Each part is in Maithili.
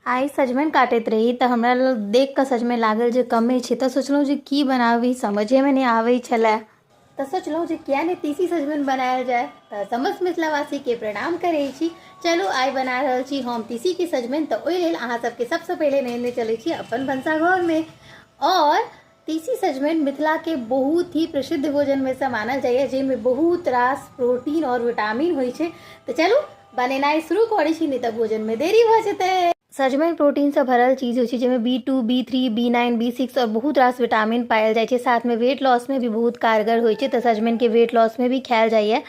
आइ सजमनि काटैत रही तऽ हमरा लग देख कऽ सजमनि लागल जे कमे छै, तऽ सोचलहुँ जे की बनाबी, समझेमे नहि आबै छलै। तऽ सोचलहुँ जे किया नहि तीसी सजमनि बनायल जाय। तऽ समस्त मिथिलावासीके प्रणाम करै छी। चलू आइ बना रहल छी हम तीसीके सजमनि। तऽ ओहि लेल अहाँ सबके सबसँ पहिले नेने चलै छी अपन भनसाघरमे। आओर तीसी सजमनि मिथिलाके बहुत ही प्रसिद्ध भोजनमे सँ मानल जाइए, जाहिमे बहुत रास प्रोटीन आओर विटामिन होइ छै। तऽ चलू बनेनाइ शुरू करै छी, नहि तऽ भोजनमे देरी भऽ जेतै। सजमनि प्रोटीनसँ भरल चीज होइ छै, जाहिमे B2, B3, B9, B6 आओर बहुत रास विटामिन पायल जाइ छै। साथमे वेट लॉसमे भी बहुत कारगर होइ छै, तऽ सजमनिके वेट लॉसमे भी खायल जाइए।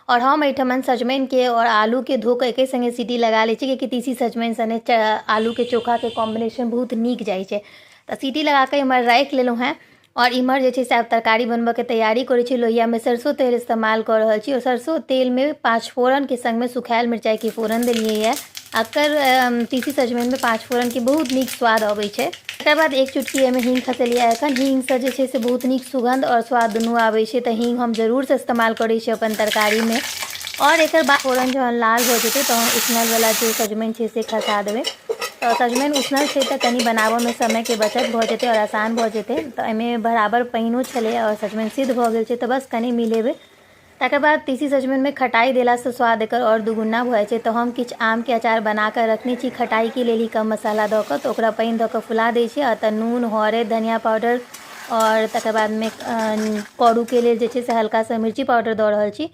आओर हम एहिठमन सजमनिके आओर आलूके धो कऽ एके सङ्गे सीटी लगा लै छी, कियाकि तीसी सजमनि सने आलूके चोखाके कॉम्बिनेशन बहुत नीक जाइ छै। तऽ सीटी लगा कऽ इम्हर राखि लेलहुँ हेँ आओर इम्हर जे छै से आब तरकारी बनबऽके तैयारी करै छी। लोहियामे सरसो तेल इस्तेमाल कऽ रहल छी आओर सरसो तेलमे पाँच फोरनके सङ्गमे सुखायल मिरचाइके फोरन देलियै यऽ। एकर तीसी सजमनिमे पाँच फोरनके बहुत नीक स्वाद अबै छै। तकर बाद एक चुटकी एहिमे हींग खसेलियै। एखन हींगसँ जे छै से बहुत नीक सुगन्ध आओर स्वाद दुनू आबै छै, तऽ हींग हम जरूरसँ इस्तेमाल करै छी अपन तरकारीमे। आओर एकर बाद फोरन जहन लाल भऽ जेतै तहन उसनलवला जे सजमनि छै से खसा देबै। तऽ सजमनि उसनल छै तऽ कनि बनाबऽमे समयके बचत भऽ जेतै आओर आसान भऽ जेतै। तऽ एहिमे बराबर पानिओ छलै आओर सजमनि सिद्ध भऽ गेल छै, तऽ बस कनि मिलेबै। तकर बाद तीसी सजमनिमे खटाइ देलासँ स्वाद एकर आओर दुगुना भऽ जाइ छै। तऽ हम किछु आमके अचार बनाकऽ रखने छी खटाइके लेल ही कम मसाला दऽ कऽ, तऽ ओकरा पानि दऽ कऽ फुला दै छियै। आओर तऽ नून, हरदि, धनिया पाउडर आओर तकर बादमे करूके लेल जे छै से हल्का सा मिर्ची पाउडर दऽ रहल छी।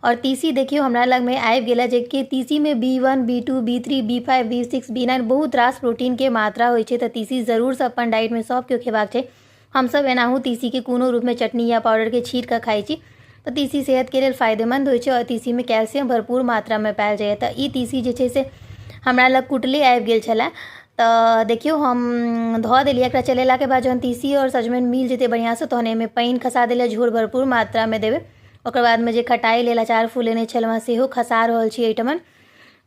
आओर तीसी देखियौ हमरा लगमे आबि गेल, जे तीसीमे B1, B2, B3, B5, B6, B9 बहुत रास प्रोटीनके मात्रा होइ छै। तऽ तीसी जरूरसँ अपन डाइटमे सब केओ खेबाक छै। हमसब एनाहु तीसीके कोनो रूपमे चटनी या पाउडरके छीट कऽ खाइ छी। तऽ तीसी सेहतके लेल फायदेमन्द होइ छै आओर तीसीमे कैल्सियम भरपूर मात्रामे पायल जाइए। तऽ ई तीसी जे छै से हमरा लग कुटले आबि गेल छलै। तऽ देखियौ हम धऽ देलियै। एकरा चलेलाके बाद जहन तीसी आओर सजमनि मिल जेतै बढ़िआँसँ, तहन एहिमे पानि खसा देलियै। झोर भरपूर मात्रामे देबै। ओकर बादमे जे खटाइ लेल अचार फुलेने छलहुँ हेँ, सेहो खसा रहल छी एहिठमन।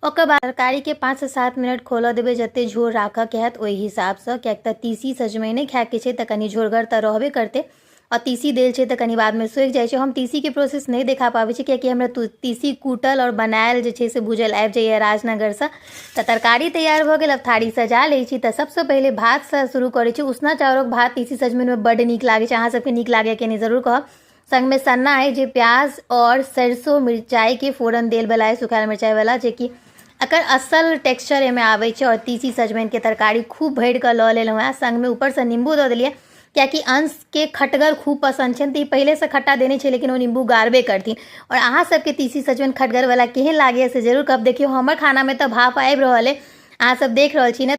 ओकर बाद तरकारीके 5 सँ 7 मिनट खोलऽ देबै, जतेक झोर राखऽके हैत ओहि हिसाबसँ, किएक तऽ तीसी सजमनि खायके छै तऽ कनि झोरगर तऽ रहबे करतै। आओर तीसी देल छै तऽ कनि बादमे सुखि जाइ छै। हम तीसीके प्रोसेस नहि देखा पाबै छी, कियाकि हमरा तीसी कूटल आओर बनायल जे छै से भूजल आबि जाइए राजनगरसँ। तऽ तरकारी तैयार भऽ गेल, आब थारी सजा लै छी। तऽ सबसँ पहिले भातसँ शुरू करै छी। उसना चाउरक भात तीसी सजमनिमे बड्ड नीक लागै छै। अहाँ सबके नीक लागैए कि नहि, जरूर कहब। संगमे सन्ना अइ, जे प्याज आओर सरसो मिरचाइके फोरन देलवला अइ, सुखायल मिरचाइवला, जेकि एकर असल टेक्सचर एहिमे आबै छै। आओर तीसी सजमनिके तरकारी खूब भरि कऽ लऽ लेलहुँ हेँ। संगमे ऊपरसँ नीम्बू दऽ देलियै, कियाकि अंशके खटगर खूब पसन्द छनि, तऽ ई पहिलेसँ खट्टा देने छै, लेकिन ओ नीम्बू गारबे करथिन। आओर अहाँ सबके तीसी सजमनि खटगरवला केहन लागैए, से जरूर कहब। देखियौ, हमर खानामे तऽ भाप आबि रहल अइ, अहाँ सब देख रहल छी ने।